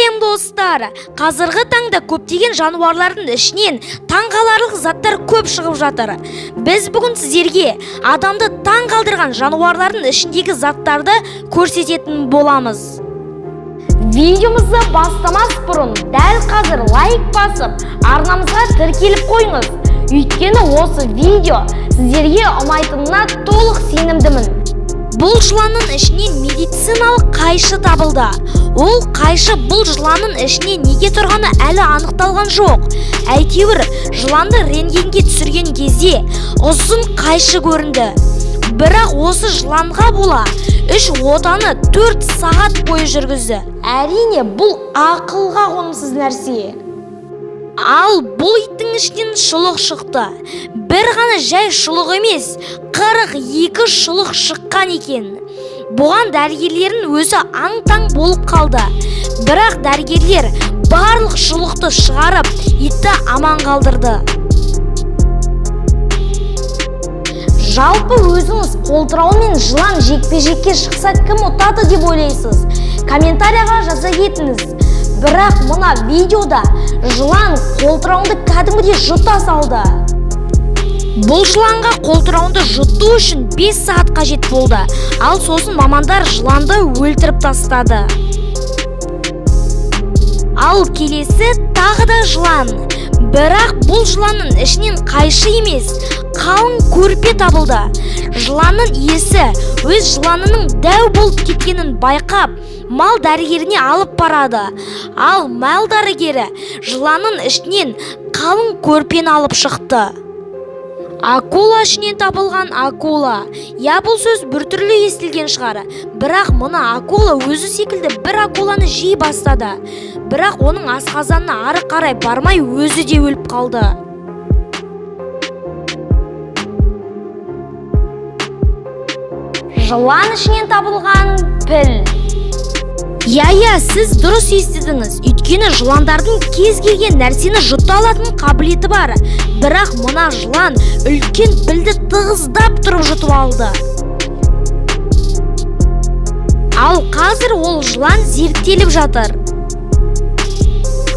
Сәлем достар! Қазіргі таңда көптеген жануарлардың ішінен таңғаларлық заттар көп шығып жатыр. Біз бүгін сіздерге адамды таң қалдырған жануарлардың ішіндегі заттарды көрсететін боламыз. Видеомызды бастамас бұрын дәл қазір лайк басып, арнамызға тіркеліп қойыңыз. Өйткені осы видео сіздерге ұнайтынына толық сенімдімін. Бұл жыланның ішінен медициналық қайшы табылды. Ол қайшы бұл жыланның ішіне неге тұрғаны әлі анықталған жоқ. Әйтеуір жыланды рентгенге түсірген кезде ұзын қайшы көрінді. Бірақ осы жыланға бола 3 отаны 4 сағат бойы жүргізді. Әрине, бұл ақылға қонымсыз нәрсе. Ал бұл иттің ішінен шұлық шықты. Бір ғана жай шұлық емес, 42 шұлық шыққан екен. Бұған дәрігерлердің өзі аң-таң болып қалды. Бірақ дәрігерлер барлық шұлықты шығарып, итті аман қалдырды. Жалпы өзіңіз қолтырауын мен жылан жекпе-жекке шықса кім ұтады деп ойлайсыз? Комментарияға жаза кетіңіз. Бірақ мына видеода жылан қолтырауынды кәдімгідей жұта салды. Бұл жыланға қолтырауынды жұту үшін 5 сағат қажет болды. Ал сосын мамандар жыланды өлтіріп тастады. Ал келесі тағы да жылан. Бірақ бұл жыланның ішінен қайшы емес, қалың көрпе табылды. Жыланның иесі өз жыланының дәу болып кеткенін байқап, мал дәрігеріне алып барады. Ал мал дәрігері жыланның ішінен қалың көрпені алып шықты. Акула ішінен табылған акула. Я, бұл сөз біртүрлі естілген шығар. Бірақ мына акула өзі секілді бір акуланы жей бастады. Бірақ оның асқазанына ары қарай бармай өзі де өліп қалды. Жылан ішінен табылған піл. Я, сіз дұрыс естідіңіз. Өйткені жыландардың кез келген нәрсені жұта алатын қабілеті бар. Бірақ мына жылан үлкен пілді тығыздап тұрып жұтып алды. Ал қазір ол жылан зерттеліп жатыр.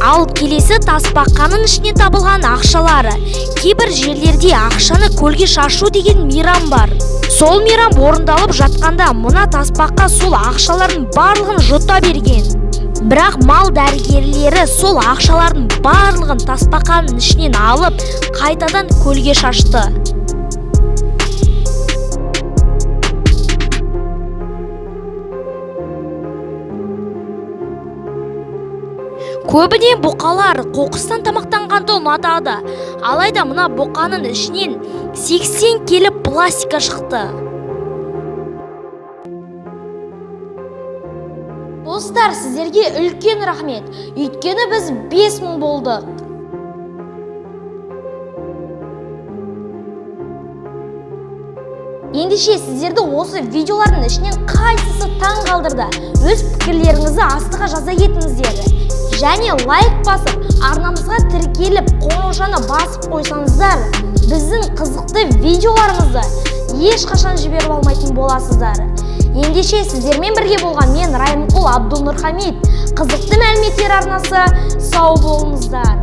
Ал келесі тасбақаның ішінен табылған ақшалары. Кейбір жерлерде ақшаны көлге шашу деген мейрам бар. Сол мейрам орындалып жатқанда мына тасбақа сол ақшалардың барлығын жұта берген. Бірақ мал дәрігерлері сол ақшалардың барлығын тасбақаның ішінен алып, қайтадан көлге шашты. Көбіне бұқалар қоқыстан тамақтанғанды ұнатады. Алайда мына бұқаның ішінен 80 келі пластика шықты. Достар, сіздерге үлкен рахмет. Өйткені біз 5000 болдық. Ендеше сіздерді осы видеолардың ішінен қайсысы таң қалдырды? Өз пікірлеріңізді астыға жаза кетіңіздер. Және лайк басып, арнамызға тіркеліп, қоңыраушаны басып қойсаңыздар, біздің қызықты видеоларымызды ешқашан жіберіп алмайтын боласыздар. Ендеше сіздермен бірге болған мен Райымқұл Абдулнұрхамид, қызықты мәліметтер арнасы. Сау болыңыздар.